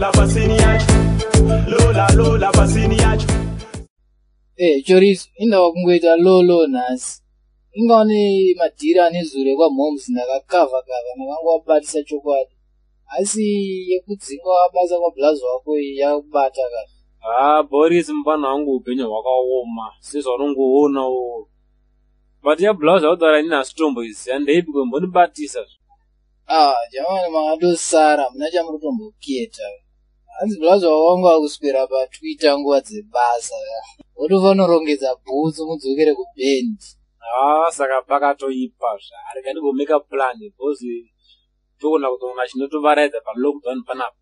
Lola pasini yacho. Lola lola pasini yacho. Chorizo, indawa kungoita lolo nhasi. Ingaone madhiri ane zuro ekwaMhoms ndakakavha kavha ndakangovabatisa chokwadi. Asi yekudzingwa basa kwablazi wako iyi yakubata ka. Haa Boris mufana wangu upenyu hwakaoma sezvaunongoonawo. But yablazi yakutaura inini asi tomboiziva ndeipi kumbondibatisa. Ah, jamani makatosara muna chamuri kutomboketa. Hanzi blazi wako wangu akuswera paTwitter nguva dzebasa. Wotofanorongedza bhutsu mudzokere kubhendi. Haa saka pakatoipa zvaari kandigomeka plan because togona kutoona chinotovaraidza palockdown panapa.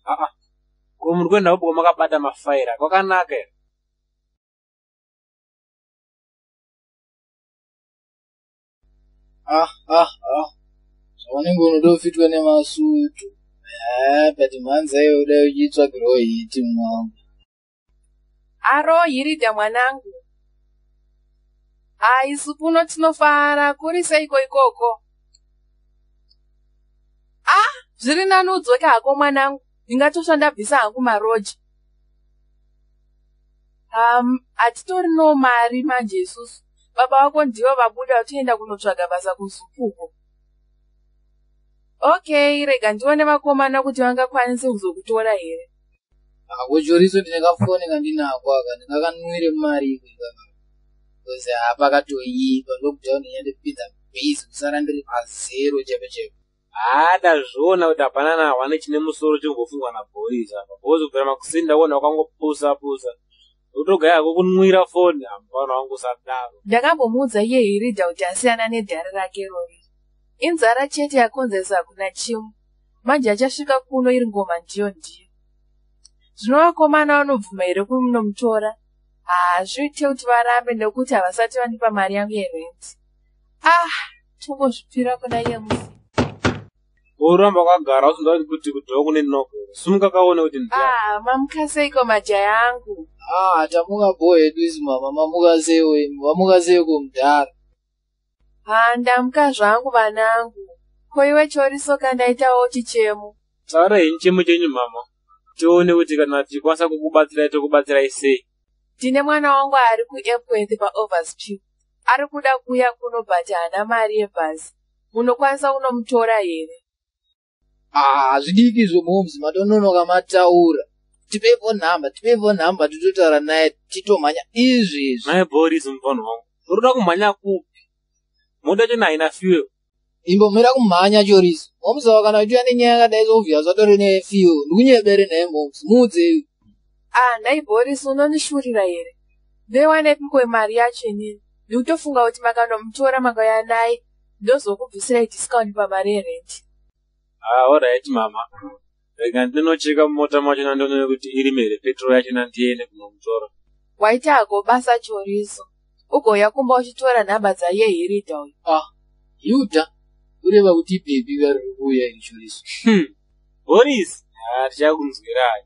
Aa ko muri kuenda upo makabata mafaira kwakanaka here? Ah ah ah. Zvaunenge unotofitwa nemasutu. But mhanza iyo dai uchiitsvagirwawo hiti mwangu. Aro Hirida mwanangu. Ah, isu kuno tinofara kuri seiko ikoko? Ah, zviri nani udzoke hako mwanangu. Ndingatosva ndabvisa hangu maroja. Hatitorino mari manje isusu. Baba vako ndivo vabuda vatoenda kunotsvaga basa kuzupuko. Okay, rega ndione vakomana kuti vangakwanise kuzokutora here. Ako chorizo ndine kafoni kandinako aka ndingakanwire mari iko ikaka. Because apa katoipa lockdown yandipinza busy kusara ndiri pazero chepe chepe. Haa ndazviona kuti hapana nahwane chine musoro chingofungwa naBoris apa. Because kubvira makuseni ndaona wakangopusa pusa. Utogaya hako kunwira foni mufana wangu usadaro. Ndakambomuudza iye Hirida kuti asiyana nedhari rake rori. Inzara chete yakonzeresa kuna chimwe. Manje achasvika kuno iri ngoma ndiyo ndiyo. Zvino vakomana vanobvuma here kunomutora? Hazviite kuti varambe nekuti havasati vandipa mari yangu yerenti. Ah, tongozvipira kuna iye musi. Uramba wakagara usinzwa kuti kudhoo kune noko. Sumuka kaone kuti ndiani. Ah, mamuka seiko majaya angu? Ah, tamuka bho hedu isu mama, mamuka sei imi, mamuka sei kumudhara? Ah, ndamuka zvangu vanangu. Ko iwe choriso kandaitawo chichemo. Taura henyu chemo chenyu mama. Tione kuti kana tichikwanisa kukubatsirai tokubatsirai sei. Ndine mwana wangu ari kuEpworth paOverspill. Ari kuda kuuya kuno but haana mari yebhazi. Munokwanisa kunomutora here? Ah, hazvidiki izvo moms, matononoka mataura. Tipepo nhamba, tipepo nhamba titotaura naye titomhanya izvezvi. Mai Boris mufana wangu. Uri kuda kumhanya kupi? Mota yacho haina fuel. Imbomira kumhanya chorizo. Moms ava kana uchiuya nenyaya yakadai obvious vatori nefuel. Ndikunyebere naye moms, muudze. Ah, nhai Boris unondishurira here? Ndoiwanepiko mari yacho inini? Ndikutofunga kuti makanomutora makauya naye ndozokubvisirai discount pamari yerenti. Ah, alright mama. Rega ndinocheka mumota macho ndione kuti irimo here petrol yacho ndiende kunomutora. Waita hako basa chorizo. Ugouya kumba uchitora nhamba dzaiye Hirida uyu. Ah, Hilda, kureva kuti bhebhi vari kuuya iri chorizo. Boris, ah, tichakunzwirai.